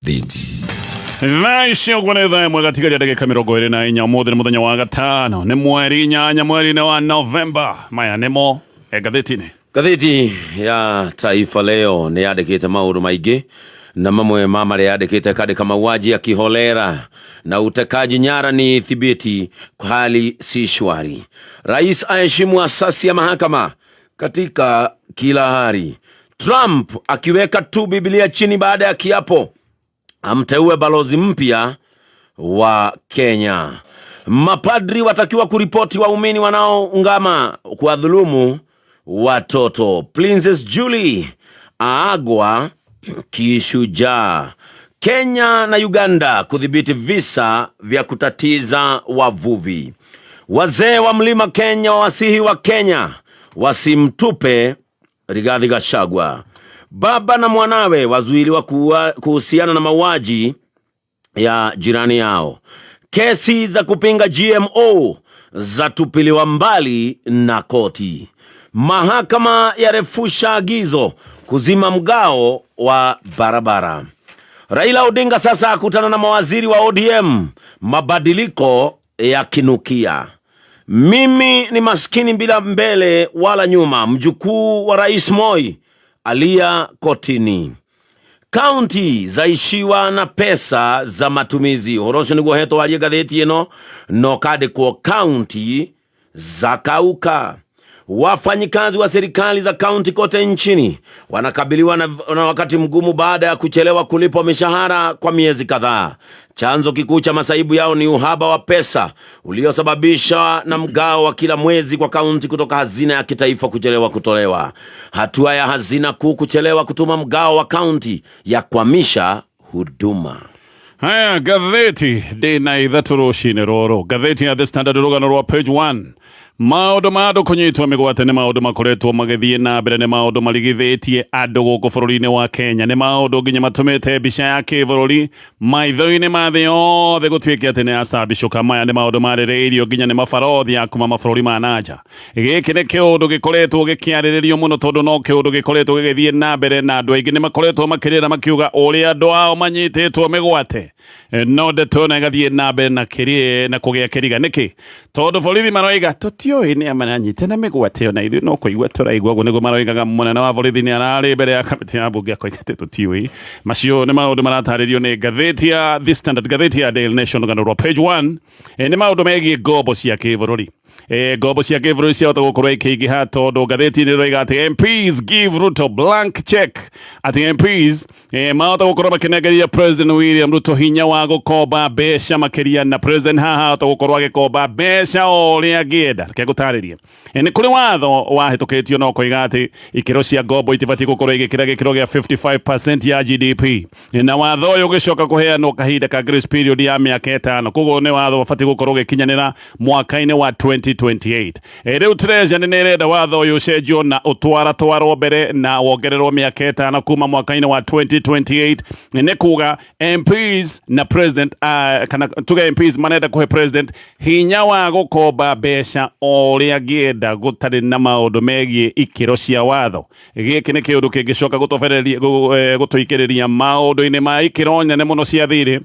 Thiti. Thaa ici ũguo nĩ thaa ĩmwe gatigaria ndagĩka 24. Ũmũthĩ nĩ mũthenya wa gatano, nĩ mweri 8 mweri-inĩ wa Novemba. Maya nĩmo e ngathĩti-inĩ. Ngathĩti ya Taifa Leo nĩ yandĩkĩte maũndũ maingĩ na mamwe ma marĩa yandĩkĩte kandĩka mauaji ya kiholera na utekaji nyara ni thibiti, hali si shwari. Rais aheshimu asasi ya mahakama katika kila hali. Trump akiweka tu Biblia chini baada ya kiapo amteue balozi mpya wa Kenya. Mapadri watakiwa kuripoti waumini wanaoungama kuwadhulumu watoto. Princess Julie aagwa kishujaa. Kenya na Uganda kudhibiti visa vya kutatiza wavuvi. Wazee wa mlima Kenya wawasihi wa Kenya wasimtupe Rigathi Gachagua. Baba na mwanawe wazuiliwa kuhusiana na mauaji ya jirani yao. Kesi za kupinga GMO zatupiliwa mbali na koti. Mahakama yarefusha agizo kuzima mgao wa barabara. Raila Odinga sasa akutana na mawaziri wa ODM, mabadiliko yakinukia. Mimi ni maskini bila mbele wala nyuma, mjukuu wa Rais Moi alia kotini. Kaunti zaishiwa na pesa za matumizi. Ũhoro ũcio nĩguo hetwo warie ngathĩti ĩno no kandĩkwo kaunti zakauka. Wafanyikazi wa serikali za kaunti kote nchini wanakabiliwa na wakati mgumu baada ya kuchelewa kulipwa mishahara kwa miezi kadhaa. Chanzo kikuu cha masaibu yao ni uhaba wa pesa uliosababishwa na mgao wa kila mwezi kwa kaunti kutoka hazina ya kitaifa kuchelewa kutolewa. Hatua ya hazina kuu kuchelewa kutuma mgao wa kaunti ya kwamisha huduma. Haya, ngathĩti ndĩna ithatũ rũcinĩ rũrũ. Ngathĩti ya The Standard, rũgano rwa page 1, maũndũ ma andũ kũnyitwo mĩgwate nĩ maũndũ makoretwo magĩthiĩ na mbere, nĩ maũndũ marigithĩtie andũ gũkũ bũrũri-inĩ wa Kenya, nĩ maũndũ nginya matũmĩte mbica ya kĩbũrũri maitho-inĩ ma thĩ yothe gũtuĩke atĩ nĩ yacambicũka. Maya nĩ maũndũ marĩrĩirio nginya nĩ mabarothi a kuma mabũrũri ma nanja. Gĩkĩ nĩ kĩũndũ gĩkoretwo gĩkĩarĩrĩrio mũno tondũ no kĩũndũ gĩkoretwo gĩgĩthiĩ na mbere na andũ aingĩ nĩ makoretwo makĩrĩra makiuga ũrĩa andũ ao manyitĩtwo mĩgwate. No ndeto ĩno ĩgathiĩ na mbere na kĩrĩ na kũgĩa kĩriga nĩkĩ, tondũ borithi maroiga tũtiũĩ nĩ a maranyita na mĩgwate ĩyo, na ithuĩ no kũigua tũraigua. Ũguo nĩguo maroigaga. Mũnene wa borithi nĩ ararĩ mbere ya kamĩtĩ ya mbunge akoiga atĩ tũtiũĩ. Macio nĩ maũndũ maratarĩrio nĩ ngathĩti ya The Standard. Ngathĩti ya Daily Nation, rũgano rwa page 1, nĩ maũndũ megiĩ ngombo cia kĩbũrũri. Ngombo cia kĩbũrũri ciahota gũkorwo ikĩingĩha tondũ ngathĩti-inĩ ĩroiga atĩ MPs give Ruto blank check, atĩ MPs mahota gũkorwo makĩnengeria President William Ruto hinya wa gũkomba mbeca makĩria, na President haha ahota gũkorwo agĩkomba mbeca o ũrĩa angĩenda. Reke ngũtarĩrie. Nĩ kũrĩ watho wahĩtũkĩtio na ũkoiga atĩ ikĩro cia ngombo itibatiĩ gũkorwo igĩkĩra gĩkĩro gĩa 55% ya GDP, na watho ũyũ ũgĩcoka kũheanwo kahinda ka grace period ya mĩaka 5. Koguo nĩ watho ũbatiĩ gũkorwo ũgĩkinyanĩra mwaka-inĩ wa 2028. Rĩu Treasury nĩ ĩrenda watho ũyũ ũcenjio na ũtwaratwarwo mbere na wongererwo mĩaka 5 kuma mwaka-inĩ wa 2028. Nĩ kuga MPs na president, kana tuge MPs marenda kũhe president hinya wa gũkomba mbeca o ũrĩa angĩenda gũtarĩ na maũndũ megiĩ ikĩro cia watho. Gĩkĩ nĩ kĩũndũ kĩngĩcoka gũtobereria gũtũikĩrĩria maũndũ-inĩ ma ikĩro nene mũno cia thirĩ,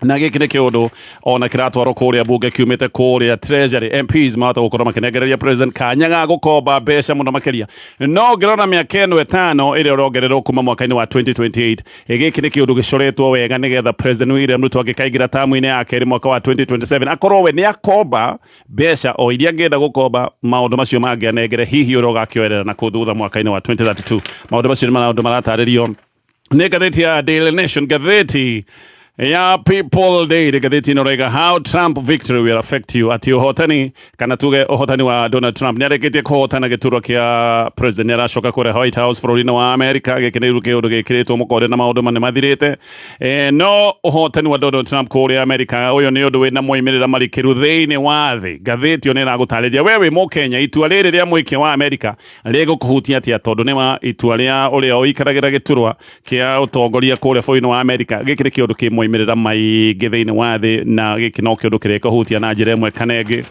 na gĩkĩ nĩ kĩũndũ ona kĩratwarwo kũrĩa mbunge kiumĩte kũrĩa Treasury. MPs mahota gũkorwo makĩnengereria president kanya ga gũkomba mbeca mũno makĩria, no ngĩrora mĩaka ĩno 5 ĩrĩa ũrongererwo kuma mwaka-inĩ wa 2028, gĩkĩ nĩ kĩũndũ gĩcoretwo wega nĩgetha President William Ruto angĩkaingĩra tamu-inĩ ya kerĩ mwaka wa 2027 akorwo we nĩ akomba mbeca o iria angĩenda gũkomba, maũndũ macio mangĩ anengere hihi ũrĩa ũgakĩoerera na kũu thutha mwaka-inĩ wa 2032. Maũndũ macio nĩ maũndũ maratarĩrio nĩ ngathĩti ya Daily Nation. Ngathĩti ya People Daily, ngathĩti ĩno ĩroiga "How Trump victory will affect you", atĩ ũhotani kana tuge ũhotani wa Donald Trump, nĩ arĩkĩtie kũhotana gĩturwa kĩa president, nĩ aracoka kũrĩa White House bũrũri-inĩ wa America. Gĩkĩ nĩ kĩũndũ gĩkĩrĩtwo mũkonde na maũndũ nĩ mathirĩte. No ũhotani wa Donald Trump kũrĩa America ũyũ nĩ ũndũ wĩna moimĩrĩra marikĩru thĩinĩ wa thĩ. Ngathĩti ĩyo nĩ ĩragũtarĩria we wĩ Mũkenya itua rĩrĩ rĩa mũikia wa America rĩgũkũhutia atĩa, tondũ nĩ ma itua rĩa ũrĩa ũikaragĩra gĩturwa kĩa ũtongoria kũrĩa bũrũri-inĩ wa America, gĩkĩ nĩ kĩũndũ kĩ moimĩrĩra maingĩ thĩinĩ wa thĩ, na gĩkĩ no kĩũndũ kĩrĩkũhutia na njĩra ĩmwe kana ĩngĩ.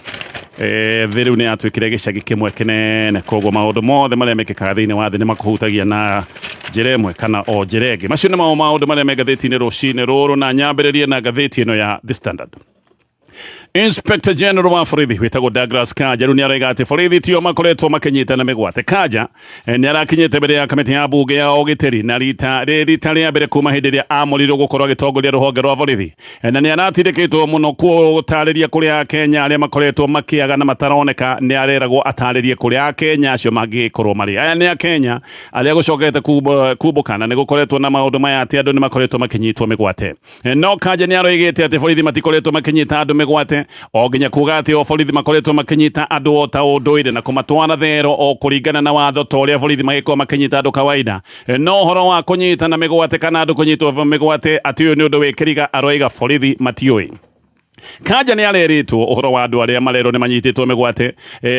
Thĩ rĩu nĩ yatuĩkire gĩcagi kĩmwe kĩnene, koguo maũndũ mothe marĩa mekĩkaga thĩinĩ wa thĩ nĩ makũhutagia na njĩra ĩmwe kana o njĩra ĩngĩ. Macio nĩ mamo maũndũ marĩa me ngathĩti-inĩ rũcinĩ rũrũ, na nyambĩrĩrie na ngathĩti ĩno ya The Standard. Inspector General wa borithi wĩtagwo Douglas Kanja rĩu nĩ aroiga atĩ borithi tio makoretwo makĩnyitana mĩgwate. Kanja nĩ arakinyĩte mbere ya kamĩtĩ ya bunge ya ũgitĩri na rita rĩ rita rĩa mbere kuma hĩndĩ ĩrĩa amũrirwo gũkorwo agĩtongoria rũhonge rwa borithi, na nĩ aratindĩkĩtwo mũno gũtarĩria kũrĩa Akenya arĩa makoretwo makĩaga na mataroneka. Nĩ areragwo atarĩrie kũrĩa Akenya acio mangĩgĩkorwo marĩ. Aya nĩ Akenya arĩa gũcokete kumbũkana nĩ gũkoretwo na maũndũ maya atĩ andũ nĩ makoretwo makĩnyitwo mĩgwate. No Kanja nĩ aroigĩte atĩ borithi matikoretwo makĩnyita andũ mĩgwate, o nginya kuga atĩ o borithi makoretwo makĩnyita andũ o ta ũndũire na kũmatwara thero o kũringana na watho ta ũrĩa borithi magĩkorwo makĩnyita andũ kawaida. No ũhoro wa kũnyita na mĩgwate kana andũ kũnyitwo mĩgwate atĩ ũyũ nĩ ũndũ wĩ kĩriga, aroiga borithi matiũĩ. Kanja nĩ arerĩtwo ũhoro wa andũ arĩa marerwo nĩ manyitĩtwo mĩgwate,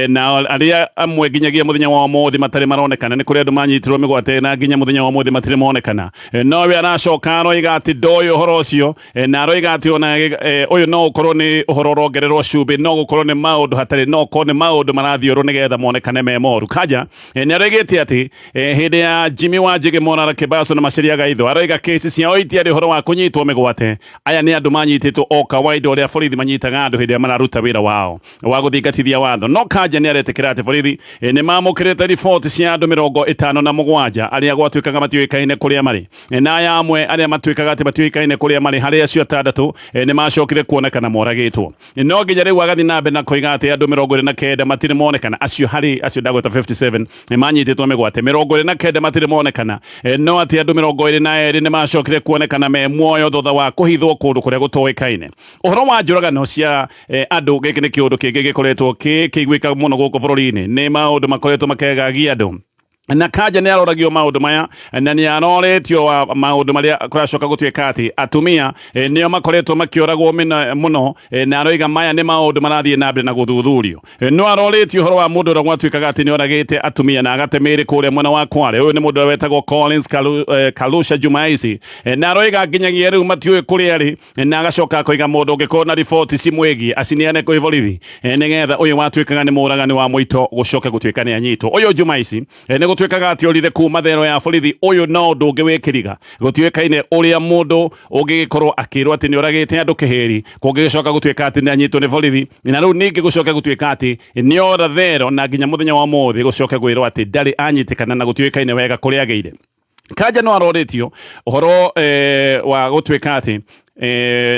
na arĩa amwe nginyagia mũthenya wa ũmũthĩ matarĩ maronekana. Nĩ kũrĩ andũ manyitirwo mĩgwate na nginya mũthenya wa ũmũthĩ matirĩ monekana. Nowe aracoka aroiga atĩ ndoĩ ũhoro ũcio, na aroiga atĩ ona ũyũ no ũkorwo nĩ ũhoro ũrongererwo cumbĩ, no gũkorwo nĩ maũndũ hatarĩ, no ũkorwo nĩ maũndũ marathiũrwo nĩgetha monekane me moru. Kanja nĩ aroigĩte atĩ hĩndĩ ya Jimmy Wanjigi, Morara Kebaso na Macharia Gaitho, aroiga kesi ciao itiarĩ ũhoro wa kũnyitwo mĩgwate. Aya nĩ andũ manyitĩtwo o kawaida ũrĩa borithi manyitaga andũ hĩndĩ ĩrĩa mararuta wĩra wao wa gũthingatithia watho. No Kanja nĩ aretĩkĩra atĩ borithi nĩ mamũkĩrĩte riboti cia andũ 57 arĩa gwatuĩkaga matiũĩkaine kũrĩa marĩ, na aya amwe arĩa matuĩkaga atĩ matiũĩkaine kũrĩa marĩ, harĩ acio atandatũ nĩ macokire kuonekana moragĩtwo. No nginya rĩu agathiĩ na mbere na koiga atĩ andũ 29 matirĩ monekana. Acio harĩ acio ndagweta 57 nĩ manyitĩtwo mĩgwate, 29 matirĩ monekana, no atĩ andũ 22 nĩ macokire kuonekana me muoyo thutha wa kũhithwo kũndũ kũrĩa gũtoĩkaine. Ũhoro wa njũragano cia andũ, gĩkĩ nĩ kĩũndũ kĩngĩ gĩkoretwo kĩiguĩka mũno gũkũ bũrũri-inĩ. Nĩ maũndũ makoretwo makegagia andũ, na Kanja nĩ aroragio maũndũ maya na nĩ aroretio wa maũndũ marĩa kũracoka gũtuĩka atĩ atumia nĩo makoretwo makĩũragwo mũno, na aroiga maya nĩ maũndũ marathiĩ na mbere na gũthuthurio. No arorĩtio ũhoro wa mũndũ ũrĩa gwatuĩkaga atĩ nĩ oragĩte atumia na agate mĩĩrĩ kũrĩa mwena wa Kwale. Ũyũ nĩ mũndũ ũrĩa wetagwo Collins Kalusha Jumaici, na aroiga nginyagia rĩu matiũĩ kũrĩa arĩ, na agacoka akoiga mũndũ ũngĩkorwo na riboti cimwĩgiĩ acineane kwĩ borithi, nĩgetha ũyũ watuĩkaga nĩ mũragani wa mũito gũcoke gũtuĩka nĩ anyitwo. Ũyũ Jumaici nĩ gũtuĩkaga atĩ orire kuma thero ya borithi. Ũyũ no ũndũ ũngĩ wĩ kĩriga, gũtiũĩkaine ũrĩa mũndũ ũngĩgĩkorwo akĩrwo atĩ nĩ oragĩte andũ kĩhĩri, kũngĩgĩcoka gũtuĩka atĩ nĩ anyitwo nĩ borithi, na rĩu ningĩ gũcoke gũtuĩka atĩ nĩ ora thero, na nginya mũthenya wa ũmũthĩ gũcoke gwĩrwo atĩ ndarĩ anyitĩkana na gũtiũĩkaine wega kũrĩa agĩire. Kanja no arorĩtio ũhoro wa gũtuĩka atĩ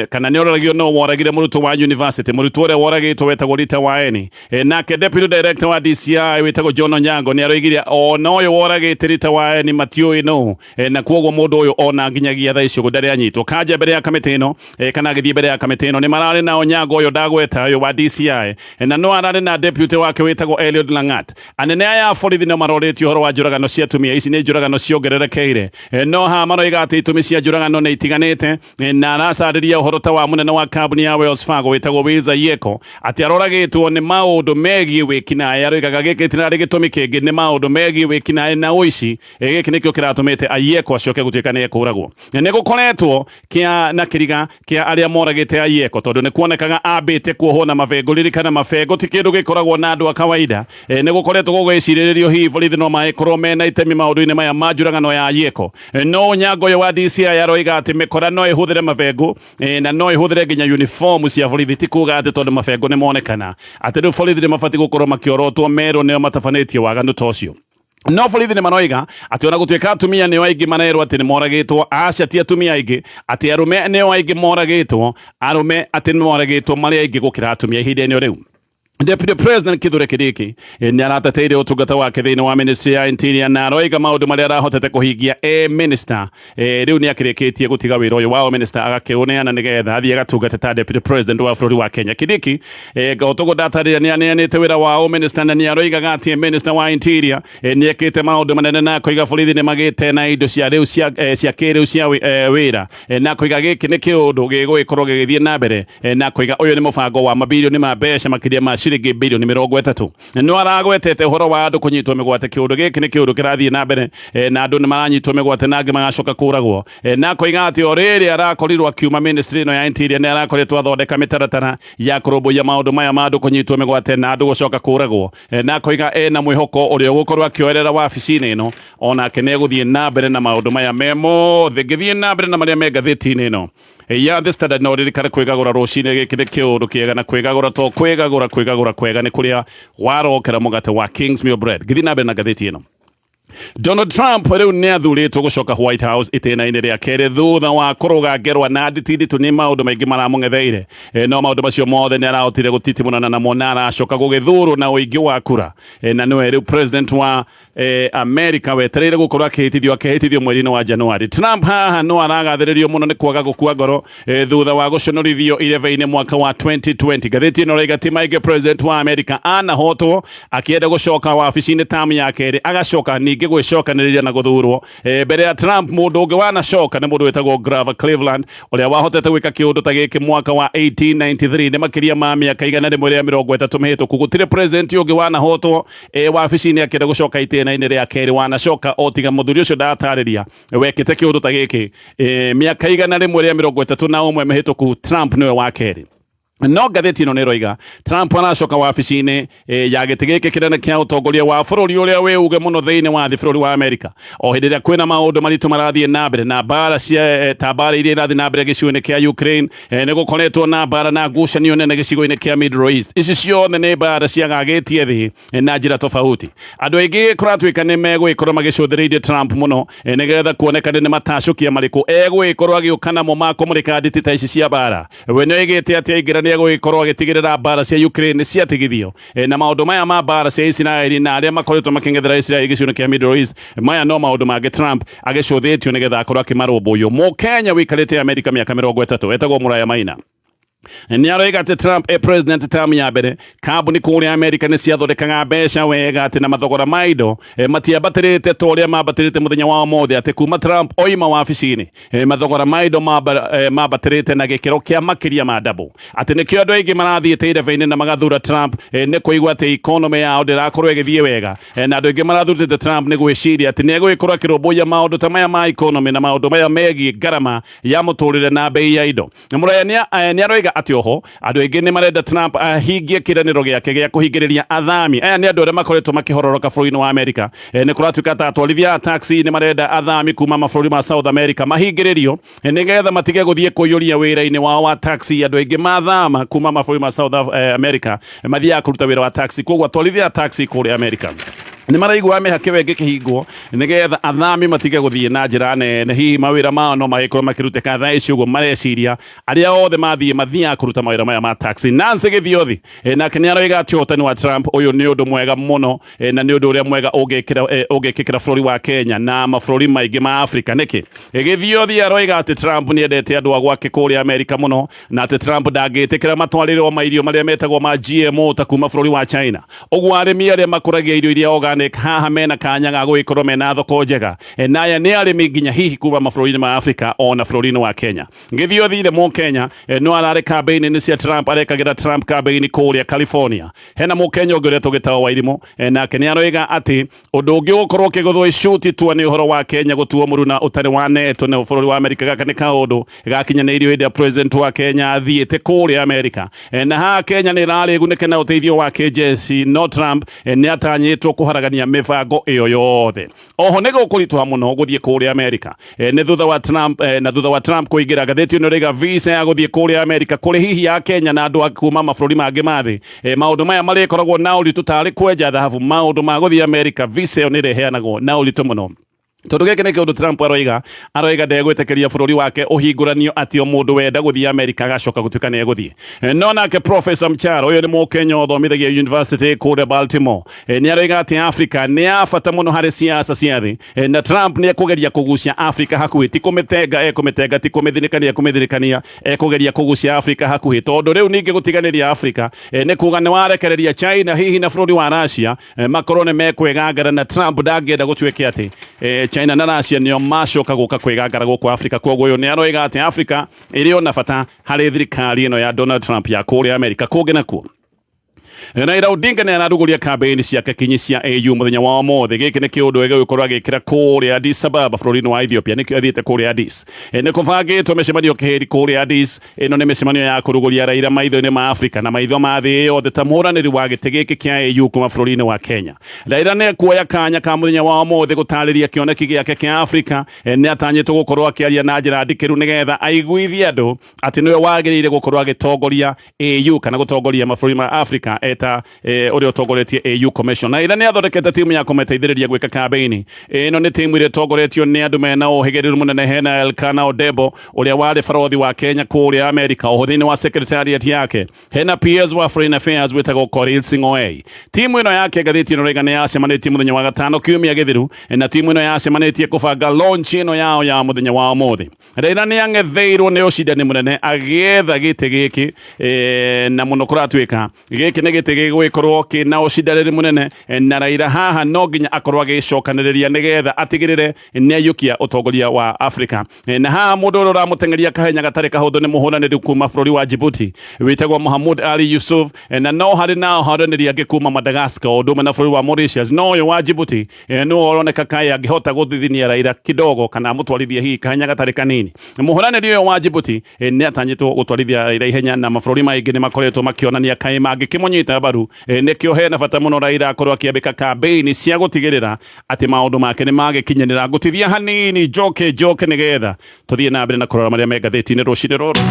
kana nĩ ororagio no woragire mũrutwo wa university, mũrutwo ũrĩa woragĩtwo wetagwo Rita Waeni. Nake deputy director wa DCI wĩtagwo John Onyango nĩ aroigire ona ũyũ woragĩte Rita Waeni matiũĩ nũ, na kwoguo mũndũ ũyũ ona nginyagia thaa icio ndarĩ anyitwo. Kanja mbere ya kamĩtĩ ĩno, kana agĩthiĩ mbere ya kamĩtĩ ĩno, nĩ mararĩ na Onyango ũyũ ndagweta, ũyũ wa DCI, na no ararĩ na deputy wake wĩtagwo Eliud Langat. Anene aya a borithi no marorĩtio ũhoro wa njũragano cia atumia. Ici nĩ njũragano ciongererekeire, no haha maroiga atĩ itũmi cia njũragano nĩ itiganĩte, na aracarĩria ũhoro ta wa mũnene wa kambuni ya Wells Fargo wĩtagwo Wiza Yeko atĩ aroragĩtwo nĩ maũndũ megiĩ wĩkinaĩ. Aroigaga gĩkĩ gĩtirarĩ gĩtũmi kĩngĩ, nĩ maũndũ megiĩ wĩkinaĩ na ũici. Gĩkĩ nĩkĩo kĩratũmĩte Ayieko acoke gũtuĩka nĩ ekũragwo. Nĩ gũkoretwo kĩa na kĩriga kĩa arĩa moragĩte Ayieko, tondũ nĩ kuonekaga ambĩte kuohwo na mabengũ. Ririkana, mabengũ ti kĩndũ gĩkoragwo na andũ a kawaida. Nĩ gũkoretwo gũgĩcirĩrĩrio hihi borithi no magĩkorwo mena itemi maũndũ-inĩ maya ma njũragano ya Ayieko. No Onyango ũyũ wa DCI aroiga atĩ mĩkora no ĩhũthĩre mabengũ, na no ĩhũthĩre nginya uniform cia borithi. Ti kuga atĩ tondũ mabengũ nĩ monekana atĩ rĩu borithi nĩ mabatiĩ gũkorwo makĩorotwo merwo nĩo matabanĩtie waganu ta ũcio. No borithi nĩ maroiga atĩ ona gũtuĩka atumia nĩo aingĩ marerwo atĩ nĩ moragĩtwo, aca ti atumia aingĩ, atĩ arũme nĩo aingĩ moragĩtwo, arũme atĩ nĩ moragĩtwo marĩ aingĩ gũkĩra atumia ihinda-inĩ rĩu. Deputy President Kithure Kindiki nĩ arateteire ũtungata wake thĩinĩ wa ministry ya Interior, na aroiga maũndũ marĩa arahotete kũhingia e minister. Rĩu nĩ akĩrĩkĩtie gũtiga wĩra ũyũ wa minister, agakĩũneana nĩgetha athiĩ agatungate ta deputy president wa bũrũri wa Kenya. Kindiki, Gaũtũgũ ndatarĩria, nĩ aneanĩte wĩra wa minister na nĩ aroigaga atĩ minister wa Interior nĩ ekĩte maũndũ manene, na akoiga borithi nĩ magĩte na indo cia rĩu cia kĩrĩu cia wĩra, na akoiga gĩkĩ nĩ kĩũndũ gĩgũgĩkorwo gĩgĩthiĩ na mbere, na akoiga ũyũ nĩ mũbango wa mabirioni ma mbeca makĩria ma Ciringi bilioni 30. No aragwetete ũhoro wa andũ kũnyitwo mĩgwate. Kĩũndũ gĩkĩ nĩ kĩũndũ kĩrathiĩ na mbere, na andũ nĩ maranyitwo mĩgwate na angĩ magacoka kũragwo. Na akoiga atĩ o rĩrĩ arakorirwo akiuma ministry ĩno ya interior, nĩ arakoretwo athondeka mĩtaratara ya kũrũmbũiya maũndũ maya ma andũ kũnyitwo mĩgwate na andũ gũcoka kũragwo. Na akoiga ena mwĩhoko ũrĩa ũgũkorwo akĩoerera wabici-inĩ ĩno, onake nĩ egũthiĩ na mbere na maũndũ maya me mothe. Ngĩthiĩ na mbere na marĩa me ngathĩti-inĩ ĩno ya The Standard, no ririkane kwĩgagũra rũcinĩ. Gĩkĩ nĩ kĩũndũ kĩega, na kwĩgagũra to kwĩgagũra, kwĩgagũra kwega nĩ kũrĩa warokera mũgate wa Kingsmill Bread. Ngĩthiĩ na mbere na ngathĩti ĩno, Donald Trump rĩu nĩ athurĩtwo gũcoka White House itĩna-inĩ rĩa kerĩ thutha wa kũrũga ngerwa na nditi nditũ. Nĩ maũndũ maingĩ maramũng'etheire, no maũndũ macio mothe nĩ arahotire gũtitimũrana namo na aracoka gũgĩthurwo na ũingĩ wa kura, na nĩwe rĩu president wa America wetereire gũkorwo akĩhĩtithio mweri-inĩ wa Januari. Trump haha no aragathĩrĩrio mũno nĩ kwaga gũkua ngoro thutha wa gũconorithio irebe-inĩ mwaka wa 2020. Ngathĩti ĩno ĩraiga ti maingĩ president wa America anahotwo akĩenda gũcoka wabici-inĩ tamu ya kerĩ, agacoka ningĩ gwĩcokanĩrĩria na gũthurwo. Mbere ya Trump, mũndũ ũngĩ wanacoka nĩ mũndũ wĩtagwo Grover Cleveland, ũrĩa wahotete gwĩka kĩũndũ ta gĩkĩ mwaka wa 1893. Nĩ makĩria ma mĩaka 130 mĩhĩtũku gũtirĩ president ũngĩ wanahotwo wabici-inĩ akĩenda gũcoka itĩna-inĩ rĩa kerĩ wanacoka, o tiga mũthuri ũcio ndatarĩria wekĩte kĩũndũ ta gĩkĩ mĩaka 131 mĩhĩtũku. Trump nĩwe wa kerĩ. No ngathĩti ĩno nĩ ĩroiga Trump aracoka wabici-inĩ ya gĩtĩ gĩkĩ kĩnene kĩa ũtongoria wa bũrũri ũrĩa wĩ uge mũno thĩinĩ wa thĩ, bũrũri wa Amerika, o hĩndĩ ĩrĩa kwĩna maũndũ maritũ marathiĩ na mbere na mbara cia ta mbara iria irathiĩ na mbere gĩcigo-inĩ kĩa Ukraine. Nĩ gũkoretwo na mbara na ngucanio nene gĩcigo-inĩ kĩa Middle East. Ici ciothe nĩ mbara ciagagĩtie thĩ na njĩra tofauti. Andũ aingĩ kũratuĩka nĩ megũgĩkorwo magĩcũthĩrĩirie Trump mũno, nĩgetha kuonekane nĩ matacũkia marĩkũ egũgĩkorwo agĩũka namo ma kũmũrĩka nditi ta ici cia mbara. We nĩ oigĩte atĩ aingĩra nĩ egũgĩkorwo agĩtigĩrĩra mbara cia Ukraine nĩ ciatigithio, na maũndũ maya ma mbara cia Isiraeli na arĩa makoretwo makĩng'ethera Isiraeli gĩcigo-inĩ kĩa Middle East. Maya no maũndũ mangĩ Trump agĩcũthĩtio nĩgetha akorwo akĩmarũmbũiyo. Mũkenya wĩikarĩte Amerika mĩaka 30 etagwo Mũraya Maina nĩ aroiga atĩ Trump e president term ya mbere, kambuni kũrĩa Amerika nĩ ciathondekaga mbeca wega, atĩ na mathogora ma indo matiambatĩrĩte ta ũrĩa mambatĩrĩte mũthenya wa ũmũthĩ, atĩ kuma Trump oima wabici-inĩ, mathogora ma indo mambatĩrĩte na gĩkĩro kĩa makĩria ma double, atĩ nĩkĩo andũ aingĩ marathiĩte irebe-inĩ na magathura Trump, nĩ kũigua atĩ economy yao ndĩrakorwo ĩgĩthiĩ wega. Na andũ aingĩ marathurĩte Trump nĩ gwĩciria atĩ nĩ egũgĩkorwo akĩrũmbũiya maũndũ ta maya ma economy na maũndũ maya megiĩ ngarama ya mũtũrĩre na bei ya indo. Na Mũraya nĩ aroiga atĩ oho andũ aingĩ nĩ marenda Trump ahingie kĩĩranĩro gĩake gĩa kũhingĩrĩria athami. Aya nĩ andũ arĩa makoretwo makĩhororoka bũrũri-inĩ wa Amerika. Nĩ kũratuĩka ta atwarithia a taxi nĩ marenda athami kuma mabũrũri ma South America mahingĩrĩrio, nĩgetha matige gũthiĩ kũiyũria wĩra-inĩ wao wa taxi. Andũ aingĩ mathama kuma mabũrũri ma South America mathiaga kũruta wĩra wa taxi. Koguo atwarithia a taxi kũrĩa America nĩ maraigua mĩhaka ĩyo ĩngĩkĩhingwo nĩgetha athami matige gũthiĩ na njĩra nene, hihi mawĩra mao no magĩkorwo makĩrutĩka thaa ici. Ũguo mareciria arĩa othe mathiĩ mathiaga kũruta mawĩra maya ma taxi. Nancy Gĩthiothi nake nĩ aroiga atĩ ũhotani wa Trump ũyũ nĩ ũndũ mwega mũno, na nĩ ũndũ ũrĩa mwega ũngĩkĩkĩra bũrũri wa Kenya na mabũrũri maingĩ ma Afrika. Nĩkĩ Gĩthiothi aroiga atĩ Trump nĩ endete andũ a gwake kũrĩa Amerika mũno, na atĩ Trump ndangĩtĩkĩra matwarĩrwo mairio marĩa metagwo ma GMO ta kuma bũrũri wa China. Ũguo arĩmi arĩa makũragia irio iria organic haha mena kanya ga gũgĩkorwo mena thoko njega. Na aya nĩ arĩmi nginya hihi kuma mabũrũri-inĩ ma Afrika ona bũrũri-inĩ wa Kenya. Gĩthiothi nĩ Mũkenya, no ararĩ kambĩini-inĩ cia Trump, arekagĩra Trump kambĩini kũrĩa California. Hena Mũkenya ũngĩ ũrĩa tũgĩtawa Wairimũ, nake nĩ aroiga atĩ ũndũ ũngĩ ũgũkorwo ũkĩgũthwo icuti tua nĩ ũhoro wa Kenya gũtuo mũruna ũtarĩ wa neto nĩ bũrũri wa Amerika. Gaka nĩ kaũndũ gakinyanĩirio hĩndĩ ya president wa Kenya athiĩte kũrĩa Amerika. Na haha Kenya nĩ ĩrarĩ ĩgunĩke na ũteithio wa kĩjeshi, no Trump nĩ atanyĩtwo kũharagania mĩbango ĩyo yothe. Oho nĩ gũkũritũha mũno gũthiĩ kũrĩa Amerika nĩ thutha wa Trump, na thutha wa Trump kũingĩra. Ngathĩti ĩno ĩraiga visa ya gũthiĩ kũrĩa Amerika kũrĩ hihi ya Kenya na andũ a kuma mabũrũri mangĩ ma thĩ, maũndũ maya marĩkoragwo na ũritũ tarĩ kwenja thahabu. Maũndũ ma gũthiĩ Amerika, visa ĩyo nĩ ĩrĩheanagwo na ũritũ mũno, tondũ gĩkĩ nĩ kĩũndũ Trump aroiga ndegwĩtĩkĩria bũrũri wake ũhingũranio atĩ o mũndũ wenda gũthiĩ Amerika agacoka gũtuĩka nĩ egũthiĩ. No nake Professor Mcharo, ũyũ nĩ Mũkenya ũthomithagia university kũrĩa Baltimore, nĩ aroiga atĩ Africa nĩ ya bata mũno harĩ siasa cia thĩ, na Trump nĩ ekũgeria kũgucia Africa hakuhĩ, ti kũmĩtenga ekũmĩtenga, ti kũmĩthinĩkania ekũmĩthinĩkania, ekũgeria kũgucia Africa hakuhĩ, tondũ rĩu ningĩ gũtiganĩria Africa nĩ kuga nĩ warekereria China hihi na bũrũri wa Russia makorwo nĩ mekwĩgangara, na Trump ndangĩenda gũtuĩke atĩ China na Russia nĩo macoka gũka kwĩgangara gũkũ Africa. Koguo ũyũ nĩ aroiga atĩ Africa ĩrĩ ona bata harĩ thirikari ĩno ya Donald Trump ya kũrĩa Amerika. Kũngĩ nakuo, Raila Odinga nĩ ararugũria kambĩini ciake kinyi cia AU mũthenya wa ũmũthĩ. Gĩkĩ nĩ kĩũndũ gĩgũkorwo agĩkĩra kũrĩa Addis Ababa bũrũri-inĩ wa Ethiopia, nĩkĩo athiĩte kũrĩa Addis. Nĩ kũbangĩtwo mĩcemanio kĩhĩri kũrĩa Addis. Ĩno nĩ mĩcemanio ya kũrugũria Raila maitho-inĩ ma Afrika na maitho ma thĩ yothe ta mũhũranĩri wa gĩtĩ gĩkĩ kĩa AU kuma bũrũri-inĩ wa Kenya. Raila nĩ ekuoya kanya ka mũthenya wa ũmũthĩ gũtarĩria kĩoneki gĩake kĩa Afrika. Nĩ atanyĩtwo gũkorwo akĩaria na njĩra ndikĩru nĩgetha aiguithie andũ atĩ nĩwe wagĩrĩire gũkorwo agĩtongoria AU kana gũtongoria mabũrũri ma Africa eta ũrĩa ũtongoretie AU Commission. Na ira nĩ athondekete timu ya kũmĩteithĩrĩria gwĩka kambĩini. Ĩno nĩ timu ĩrĩa ĩtongoretio nĩ andũ mena ũhĩgĩrĩru mũnene, hena Elkana Odembo ũrĩa warĩ barothi wa Kenya kũrĩa America, oho thĩinĩ wa secretariat yake hena PS wa Foreign Affairs wĩtagwo Korir Sing'oei. Timu ĩno yake ngathĩti ĩno rĩga nĩ yacemanĩtie mũthenya wa gatano kiumia gĩthiru, na timu ĩno yacemanĩtie kũbanga launch ĩno yao ya mũthenya wa ũmũthĩ. Raila nĩ ang'etheirwo nĩ ũcindani mũnene agĩetha gĩtĩ gĩkĩ na mũno kũratuĩka gĩkĩ nĩ gĩtĩ gĩgwĩkorwo kĩna ũcindanĩri mũnene na Raila haha no nginya akorwo agĩcokanĩrĩria nĩgetha atigĩrĩre nĩ aiyũkia ũtongoria wa Afrika. Na haha mũndũ ũrĩa ũramũteng'eria kahenya gatarĩ kahũthũ nĩ mũhũranĩri kuma bũrũri wa Djibouti wĩtagwo Mohamud Ali Yusuf, na no harĩ na ahũranĩri angĩ kuma Madagascar o ũndũ ũmwe na bũrũri wa Mauritius, no ũyũ wa Djibouti nĩwe ũroneka kaĩ angĩhota gũthithinia Raila kidogo kana amũtwarithie hihi kahenya gatarĩ kanini. Mũhũranĩri ũyũ wa Djibouti nĩ atanyĩtwo gũtwarithia Raila ihenya, na mabũrũri maingĩ nĩ makoretwo makĩonania kaĩ mangĩkĩmũnyita mbaru. Nĩkĩo hena bata mũno Raila akorwo akĩambĩka kambĩini cia gũtigĩrĩra atĩ maũndũ make nĩ magĩkinyanĩra. Ngũtithia hanini njoke njoke nĩgetha tũthiĩ na mbere na kũrora marĩa me ngathĩti-inĩ rũcinĩ rũrũ.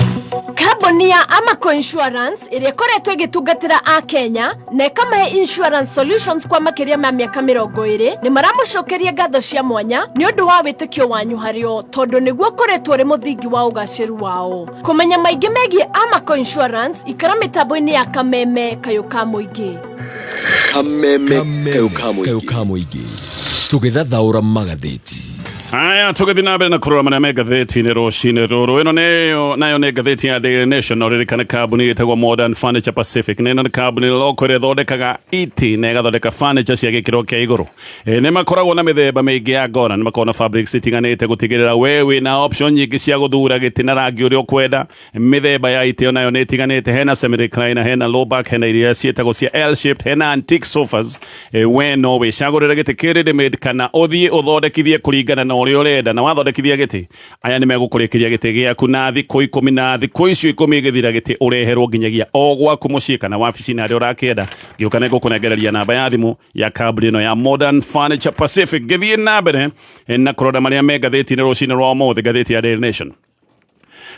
Kambuni ya Amaco Insurance ĩrĩa ĩkoretwo ĩgĩtungatĩra a Kenya na ĩkamahe insurance solutions kwa makĩria ma mĩaka 20 nĩ maramũcokeria ngatho cia mwanya nĩ ũndũ wa wĩtĩkio wanyu harĩ o tondũ nĩguo ũkoretwo ũrĩ mũthingi wa ũgacĩru wao. Kũmenya maingĩ megiĩ Amaco Insurance ikara mĩtambo-inĩ ya Kameme Kayũ ka Mũingĩ. Kameme Kayũ ka Mũingĩ tũgĩthathaũra magathĩti. Haya, tũgĩthiĩ na mbere na kũrora marĩa me ngathĩti-inĩ rũcinĩ rũrũ. Ĩno nĩyo nayo nĩ ngathĩti ya Daily Nation, na ũririkane kambuni ĩtagwo Modern Furniture Pacific. Na ĩno nĩ kambuni loko ĩrĩa ĩthondekaga itĩ na ĩgathondeka furniture cia gĩkĩro kĩa igũrũ. Nĩ makoragwo na mĩthemba mĩingĩ ya ngora, nĩ makoragwo na fabrics itiganĩte gũtigĩrĩra we wĩna option nyingĩ cia gũthura gĩtĩ na rangi ũrĩa ũkwenda. Mĩthemba ya itĩ onayo nĩ ĩtiganĩte, hena semi recliner, hena low back, hena iria ciĩtagwo cia L shaped, hena antique sofas. We no wĩcagũrĩre gĩtĩ kĩ ready made kana ũthiĩ ũthondekithie kũringana na ũrĩa ũrenda, na wathondekithia gĩtĩ aya nĩ megũkũrĩkĩria gĩtĩ gĩaku na thikũ 10, na thikũ icio 10 igĩthira gĩtĩ ũreherwo nginyagia o gwaku mũciĩ kana wabici-inĩ harĩa ũrakĩenda. Ngĩũka nĩ ngũkũnengereria namba ya thimũ ya kambuni ĩno ya Modern Furniture Pacific. Ngĩthiĩ na mbere na kũrora marĩa me ngathĩti-inĩ rũcinĩ rwa ũmũthĩ, ngathĩti ya Daily Nation.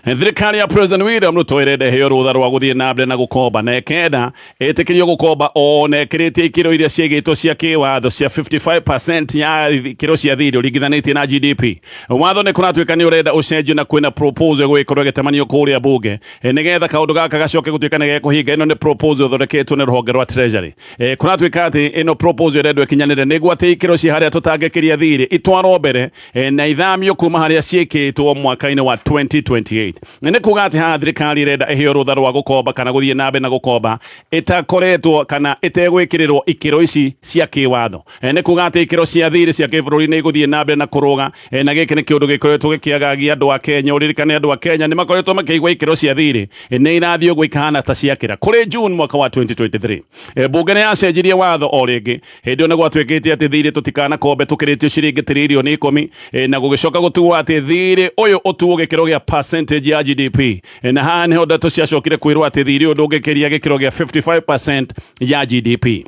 Thirikari ya President William Ruto ĩrenda ĩheo rũtha rwa gũthiĩ na mbere na gũkomba na ĩkenda ĩtĩkĩrio gũkomba o na ĩkĩrĩtie ikĩro iria ciigĩtwo cia kĩwatho cia 55% ya ikĩro cia thirĩ ũringithanĩtie na GDP. Watho nĩ kũratuĩka nĩ ũrenda ũcenjio na kwĩna proposal ĩgũgĩkorwo ĩgĩtamanio kũrĩa bunge nĩgetha kaũndũ gaka gacoke gũtuĩka nĩ gekũhinga. Ĩno nĩ proposal ĩthondeketwo nĩ rũhonge rwa Treasury. Kũratuĩka atĩ ĩno proposal ĩrendwo ĩkinyanĩre nĩguo atĩ ikĩro cia harĩa tũtangĩkĩria thirĩ itwarwo mbere na ithamio kuma harĩa ciĩkĩtwo mwaka-inĩ wa 2028. Nĩ kuga atĩ haha thirikari ĩrenda ĩheo rũtha rwa gũkomba kana gũthiĩ na mbere na gũkomba ĩtakoretwo kana ĩtegwĩkĩrĩrwo ikĩro ici cia kĩwatho. Nĩ kuga atĩ ikĩro cia thirĩ cia kĩbũrũri nĩ igũthiĩ na mbere na kũrũga, na gĩkĩ nĩ kĩũndũ gĩkoretwo gĩkĩagagia andũ a Kenya. Ũririkane andũ a Kenya nĩ makoretwo makĩigua ikĩro cia thirĩ nĩ irathiĩ ũguo ikahana ta ciakĩra. Kũrĩ June mwaka wa 2023 bunge nĩ yacenjirie watho o rĩngĩ. Hĩndĩ ĩyo nĩ gwatuĩkĩte atĩ thirĩ tũtikanakombe tũkĩrĩtie ciringi tiririoni 10, na gũgĩcoka gũtuo atĩ thirĩ ũyũ ũtuo gĩkĩro gĩa percentage ya GDP. Na haha nĩho ndeto ciacokire kwĩrwo atĩ thirĩ ũyũ ndũngĩkĩria gĩkĩro gĩa 55% ya GDP.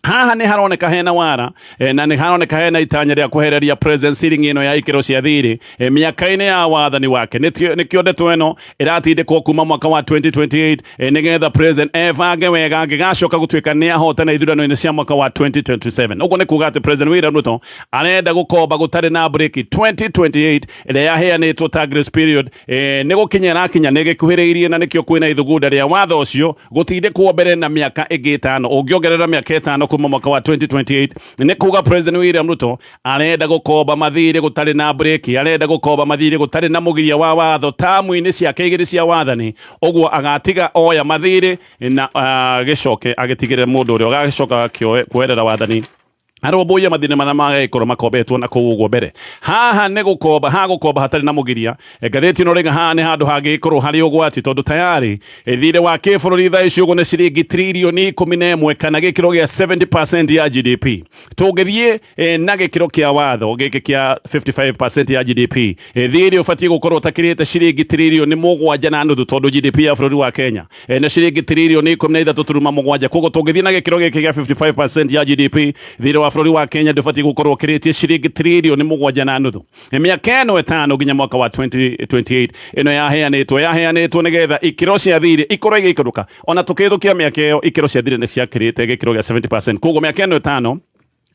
Haha nĩ haroneka hena wara, na nĩ haroneka hena itanya rĩa kwehereria president ceiling ĩno ya ikĩro cia thirĩ mĩaka-inĩ ya wathani wake. Nĩkĩo ndeto ĩno ĩratindĩkwo kuma mwaka wa 2028, nĩgetha president ebange wega angĩgacoka gũtuĩka nĩ ahotana ithurano-inĩ cia mwaka wa 2027. Ũguo nĩ kuga atĩ President William Ruto arenda gũkomba gũtarĩ na breki 2028 ĩrĩa yaheanĩtwo ta grace period, nĩ gũkinya ĩrakinya, nĩ gĩkuhĩrĩirie, na nĩkĩo kwĩna ithugunda rĩa watho ũcio gũtindĩkwo mbere na mĩaka ĩngĩ 5. Ũngĩongerera mĩaka 5 kuma mwaka wa 2028, nĩ kuga President William Ruto arenda gũkomba mathirĩ gũtarĩ na breki, arenda gũkomba mathirĩ gũtarĩ na mũgiria wa watho tamu-inĩ ciake igĩrĩ cia wathani. Ũguo agatiga oya mathirĩ na agĩcoke agĩtigĩre mũndũ ũrĩa ũgagĩcoka kuoerera wathani. Arũmbũiya mathĩna marĩa magĩkorwo makombetwo na kũu ũguo mbere. Haha nĩ gũkomba, ha gũkomba hatarĩ na mũgiria. Ngathĩti ĩno rĩga haha nĩ handũ hangĩgĩkorwo harĩ ũgwati tondũ tayarĩ thirĩ wa kĩbũrũri thaa ici ũguo nĩ ciringi tririoni 11 kana gĩkĩro gĩa 70% ya GDP. Tũngĩthiĩ na gĩkĩro kĩa watho gĩkĩ kĩa 55% ya GDP, thirĩ ũbatiĩ gũkorwo ũtakĩrĩte ciringi tririoni 7.5 tondũ GDP ya bũrũri wa Kenya nĩ ciringi tririoni 13.7. Koguo tũngĩthiĩ na gĩkĩro gĩkĩ gĩa 55% ya GDP, thirĩ wa bũrũri wa Kenya ndũbatiĩ gũkorwo ũkĩrĩtie ciringi tririoni 7.5. Mĩaka ĩno 5 nginya mwaka wa 2028 ĩno yaheanĩtwo nĩgetha ikĩro cia thirĩ ikorwo igĩikũrũka. Ona tũkĩhĩtũkia mĩaka ĩyo ikĩro cia thirĩ nĩ ciakĩrĩte gĩkĩro gĩa 70%. Koguo mĩaka ĩno 5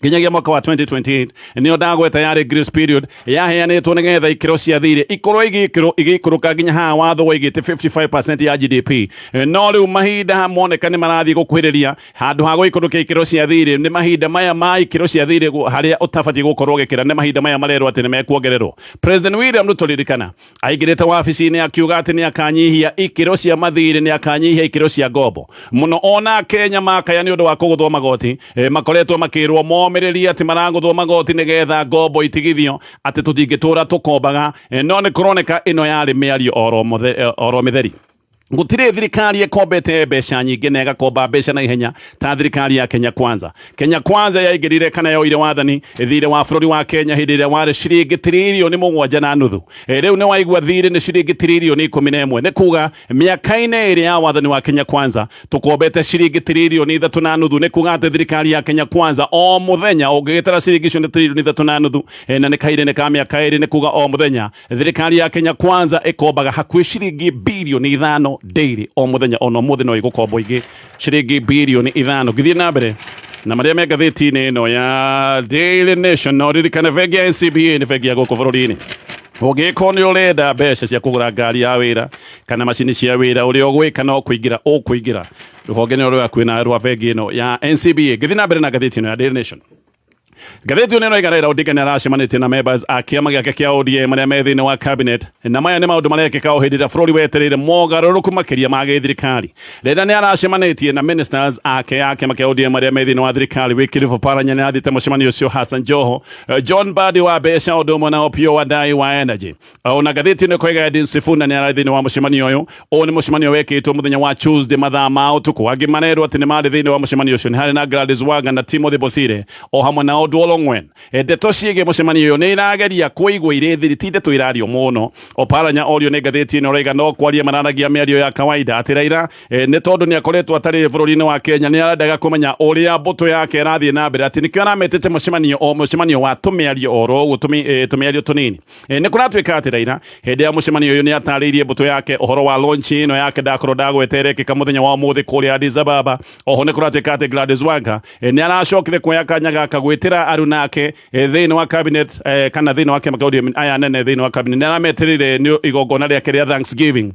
nginyagia mwaka wa 2028 nĩyo ndagweta yarĩ grace period yaheanĩtwo nĩgetha ikĩro cia thirĩ ikorwo igĩikũrũka nginya haha watho waigĩte 55% ya GDP. No rĩu mahinda moneka nĩ marathiĩ gũkuhĩrĩria handũ ha gũikũrũkia ikĩro cia thirĩ, nĩ mahinda maya ma ikĩro cia thirĩ harĩa ũtabatiĩ gũkorwo ũgĩkĩra, nĩ mahinda maya marerwo atĩ nĩ mekuongererwo. President William Ruto ririkana aingĩrĩte wabici-inĩ akiuga atĩ nĩ akanyihia ikĩro cia mathirĩ, nĩ akanyihia ikĩro cia ngombo mũno. Ona Kenya makaya nĩ ũndũ wa kũgũthwo magoti, makoretwo makĩrwo momĩrĩrie atĩ maragũthwo magoti nĩgetha ngombo itigithio, atĩ tũtingĩtũra tũkombaga. No nĩ kũroneka ĩno yarĩ mĩario oro mĩtheri. Gũtirĩ thirikari ĩkombete mbeca nyingĩ na ĩgakomba mbeca na ihenya ta thirikari ya Kenya Kwanza. Kenya Kwanza yaingĩrire kana yoire wathani thirĩ wa bũrũri wa Kenya hĩndĩ ĩrĩa warĩ ciringi tririoni 7.5. Rĩu nĩ waigua thirĩ nĩ ciringi tririoni 11, nĩ kuga mĩaka-inĩ ĩrĩ ya wathani wa Kenya Kwanza tũkombete ciringi tririoni 3.5. Nĩ kuga atĩ thirikari ya Kenya Kwanza o mũthenya ũngĩgĩtara ciringi icio nĩ tririoni 3.5, na nĩ kahinda-inĩ ka mĩaka 2, nĩ kuga o mũthenya thirikari ya Kenya Kwanza ĩkombaga hakuhĩ ciringi birioni 5 daily o mũthenya. Ona ũmũthĩ no ĩgũkombo ingĩ ciringi birioni 5. Ngĩthiĩ na mbere na marĩa me ngathĩti-inĩ ĩno ya Daily Nation, no ririkane bengi ya NCBA nĩ bengi ya gũkũ bũrũri-inĩ. Ũngĩkorwo nĩ ũrenda mbeca cia kũgũra ngari ya wĩra kana macini cia wĩra, ũrĩa ũgwĩka no kũingĩra ũkũingĩra rũhonge-inĩ rũrĩa hakuhĩ na rwa bengi ĩno ya NCBA. Ngĩthiĩ na mbere na ngathĩti ĩno ya Daily Nation, ngathĩti ĩno ĩroiga Raila Odinga nĩ aracemanĩtie na members a kĩama gĩake kĩa ODM arĩa me thĩinĩ wa cabinet, na maya nĩ maũndũ marekĩka o hĩndĩ ĩrĩa bũrũri wetereire mogarũrũku makĩria ma gĩthirikari. Raila nĩ aracemanĩtie na ministers ake a kĩama kĩa ODM arĩa me thĩinĩ wa thirikari. Wycliffe Oparanya nĩ athiĩte mũcemanio ũcio, Hassan Joho, John Mbadi wa mbeca, ũndũ ũmwe na Opiyo Wandayi wa energy. Ona ngathĩti ĩno ĩkoiga Edwin Sifuna nĩ ararĩ thĩinĩ wa mũcemanio ũyũ. Ũyũ nĩ mũcemanio wekĩtwo mũthenya wa Tuesday mathaa ma ũtukũ. Angĩ marerwo atĩ nĩ marĩ thĩinĩ wa mũcemanio ũcio nĩ harĩ na Gladys Wanga na Timothy Bosire o hamwe na Odwol Ong'wen. Ndeto ciĩgiĩ mũcemanio ũyũ nĩ irageria kũigwo irĩ thiri, ti ndeto irario mũno. Oparanya orio nĩ ngathĩti ĩno ũraiga no kwaria mararagia mĩario ya kawaida, atĩ Raila nĩ tondũ nĩ akoretwo atarĩ bũrũri-inĩ wa Kenya nĩ arendaga kũmenya ũrĩa mbũtũ yake ĩrathiĩ na mbere, atĩ nĩkĩo arametĩte mũcemanio o mũcemanio wa tũmĩario oro ũguo tũmĩario tũnini. Nĩ kũratuĩka atĩ Raila hĩndĩ ya mũcemanio ũyũ nĩ atarĩirie mbũtũ yake ũhoro wa launch ĩno yake ndakorwo ndagweta ĩrekĩka mũthenya wa ũmũthĩ kũrĩa Addis Ababa. Oho nĩ kũratuĩka atĩ Gladys Wanga nĩ aracokire kuoya kanya gaka gwĩtĩra aruna ake thĩinĩ wa cabinet, kana thĩinĩ wa kĩama kĩa ODM aya nene thĩinĩ wa cabinet, nĩ arametĩrĩire nĩ igongona rĩake rĩa Thanksgiving,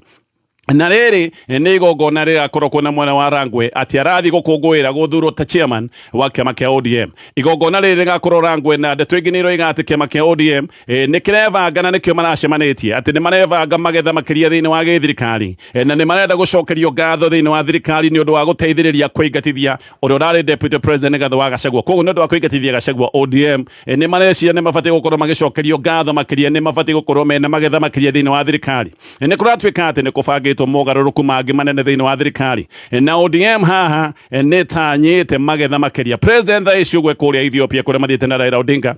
na rĩrĩ nĩ igongona rĩrakorwo kuona mwena wa Rangwe atĩ arathiĩ gũkũngũĩra gũthurwo ta chairman wa kĩama kĩa ODM. Igongona rĩrĩ rĩgakorwo Rangwe, na ndeto ingĩ nĩ iroiga atĩ kĩama kĩa ODM nĩ kĩrebanga na nĩkĩo maracemanĩtie atĩ nĩ marebanga magetha makĩria thĩinĩ wa gĩthirikari, na nĩ marenda gũcokerio ngatho thĩinĩ wa thirikari nĩ ũndũ wa gũteithĩrĩria kũingatithia ũrĩa ũrarĩ deputy president Rigathi wa Gachagua. Koguo nĩ ũndũ wa kũingatithia Gachagua, ODM nĩ mareciria nĩ mabatiĩ gũkorwo magĩcokerio ngatho makĩria, nĩ mabatiĩ gũkorwo mena magetha makĩria thĩinĩ wa thirikari. Nĩ kũratuĩka atĩ nĩ kũbangĩtwo mogarũrũku mangĩ manene thĩinĩ wa thirikari, na ODM haha nĩ tanyĩte magetha makĩria. President thaa ici ũguo kũrĩa Ethiopia kũrĩa mathiĩte na Raila Odinga,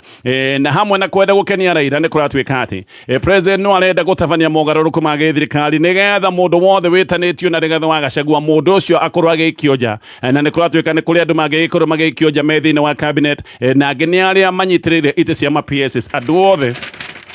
na hamwe na kwenda gũkenia Raila, nĩ kũratuĩka atĩ president no arenda gũtabania mogarũrũku ma gĩthirikari nĩgetha mũndũ wothe wĩtanĩtio na Rigathi wa Gachagua mũndũ ũcio akorwo agĩikio nja, na nĩ kũratuĩka nĩ kũrĩ andũ mangĩgĩkorwo magĩikio nja me thĩinĩ wa cabinet, na angĩ nĩ arĩa manyitĩrĩire itĩ cia ma PSs, andũ othe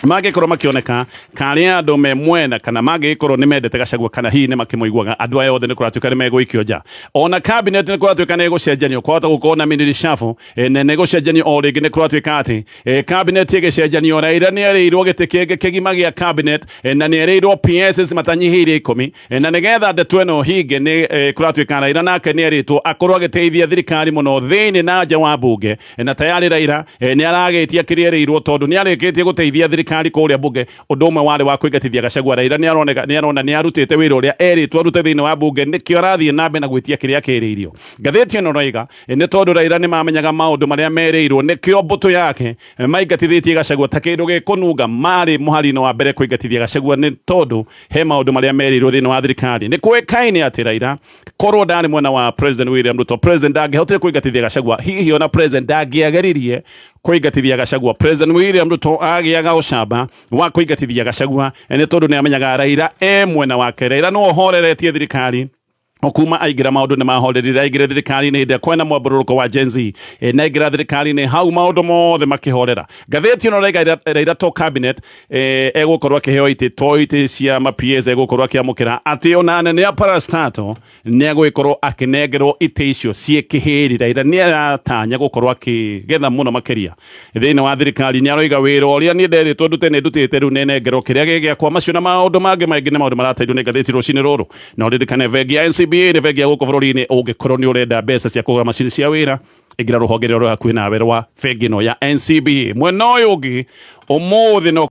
mangĩkorwo makĩoneka karĩ andũ me mwena kana mangĩgĩkorwo nĩ mendete Gachagua kana hihi nĩ makĩmũiguaga, andũ aya othe nĩ kũratuĩka nĩ megũikio nja. Ona cabinet nĩ kũratuĩka nĩ ĩgũcenjanio, kwahota gũkorwo na mini reshuffle, na nĩ ĩgũcenjanio o rĩngĩ. Nĩ kũratuĩka atĩ cabinet ĩgĩcenjanio, Raila nĩ erĩirwo gĩtĩ kĩngĩ kĩgima gĩa cabinet, na nĩ erĩirwo PSs matanyihĩire 10, na nĩgetha ndeto ĩno hinge nĩ kũratuĩka Raila nake nĩ erĩtwo akorwo agĩteithia thirikari mũno thĩinĩ na nja wa bunge, na tayarĩ Raila nĩ aragĩtia kĩrĩa erĩirwo tondũ nĩ arĩkĩtie gũteithia thirikari. thirikari kũrĩa bunge ũndũ ũmwe warĩ wa kũingatithia Gachagua. Raila nĩ aroneka nĩ arona nĩ arutĩte wĩra ũrĩa erĩtwo arute thĩinĩ wa bunge, nĩkĩo arathiĩ na mbere na gwĩtia kĩrĩa kĩrĩirio. Ngathĩti ĩno ĩroiga nĩ tondũ Raila nĩ mamenyaga maũndũ marĩa merĩirwo, nĩkĩo mbũtũ yake maingatithĩtie Gachagua ta kĩndũ gĩkũnunga. Marĩ mũhari-inĩ wa mbere kũingatithia Gachagua nĩ tondũ he maũndũ marĩa merĩirwo thĩinĩ wa thirikari. Nĩ kũĩkaine atĩ Raila korwo ndarĩ mwena wa President William Ruto, President ndangĩhotire kũingatithia Gachagua. Hihi ona President ndangĩageririe kũingatithia Gachagua. President William Ruto agĩaga ũcamba wa kũingatithia Gachagua nĩ tondũ nĩ amenyaga Raila e mwena wake. Raila no ahoreretie thirikari kuma aingĩra, maũndũ nĩ mahorerire. Aingĩre thirikari-inĩ hĩndĩ ĩrĩa kwena mwambũrũrũko wa Gen Z, na aingĩra thirikari-inĩ hau maũndũ mothe makĩhorera. Ngathĩti ĩno raiga Raila to cabinet egũkorwo akĩheo itĩ, to itĩ cia ma PS egũkorwo akĩamũkĩra, atĩ ona anene a parastatal nĩ egũgĩkorwo akĩnengerwo itĩ icio ciĩ kĩhĩri. Raila nĩ aratanya gũkorwo akĩgetha mũno makĩria thĩinĩ wa thirikari. Nĩ aroiga wĩra ũrĩa niĩ nderĩtwo ndute nĩ ndutĩte, rĩu nĩ nengerwo kĩrĩa gĩ gĩakwa. Macio na maũndũ mangĩ maingĩ nĩ maũndũ maratairwo nĩ ngathĩti rũcinĩ rũrũ. Na ũririkane bengi ya NCBA nĩ bengi ya gũkũ bũrũri-inĩ. Ũngĩkorwo nĩ ũrenda mbeca cia kũgũra macini cia wĩra, ingĩra rũhonge rũrĩa rwĩ hakuhĩ nawe rwa bengi ĩno ya NCBA. Mwena ũyũ ũngĩ, ũmũthĩ no